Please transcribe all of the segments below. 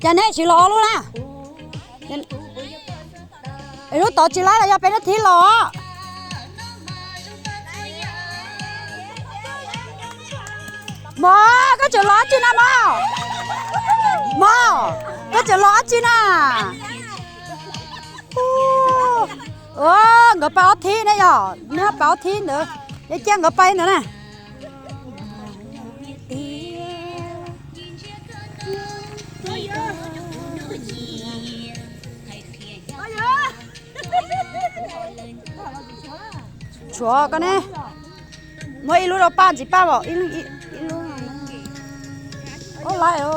Cas neb tsis los lub na? Lub tod tsis laib los yog peb lub thib los? Mog, koj tseem los dab tsi na mog? Mog, koj tseem los dab tsi na? Nkawd pais ob thib ne yog, neb pais ob thib ntawd, neb cia nkawd pais ntawd na. Tshuav koj ne, muab ib lub rau Paj, ntxiv Paj os, ib lub. Ub, laib os.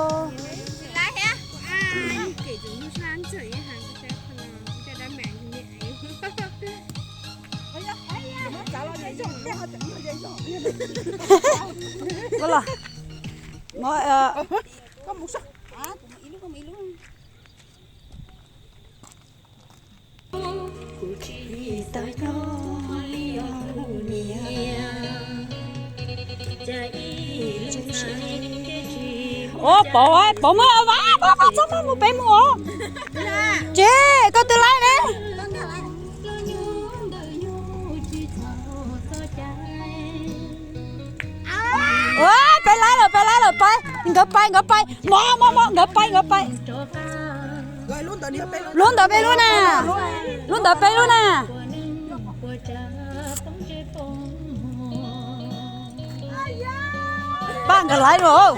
Ua los, ua Pov, Pov muab, Pov txhob muab mus pem mus os. Tsis, koj twb laib ne. Peb laib lawm, peb laib lawm, peb, nkawd pais, nkawd pais, mov, mov, mov, nkawd pais, nkawd pais. Lub ntawd peb lub na, lub ntawd peb lub na. Paj nkawd laib lawm.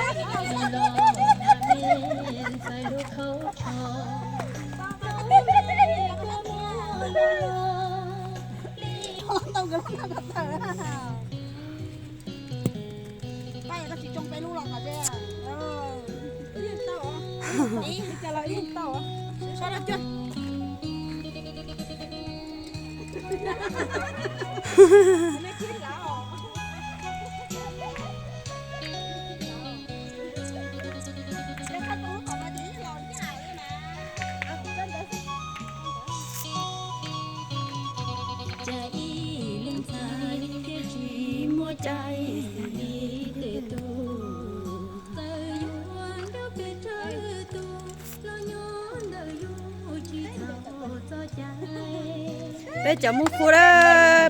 Peb cov Hmoob Kub na,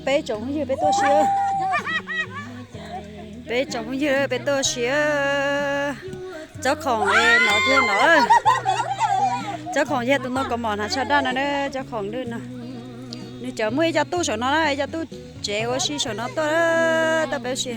peb tsoom phooj ywg peb tuaj si. Peb tsoom phooj ywg peb tuaj si. Tsob khoom no thiab no. Tsob khoom yog tus no kaus mom hnav tsho daj no na, tsob khoom no. Nws cov muaj ib co tuj saum no na, ib co tuj tsev ua si saum no tuaj, tuaj peb si.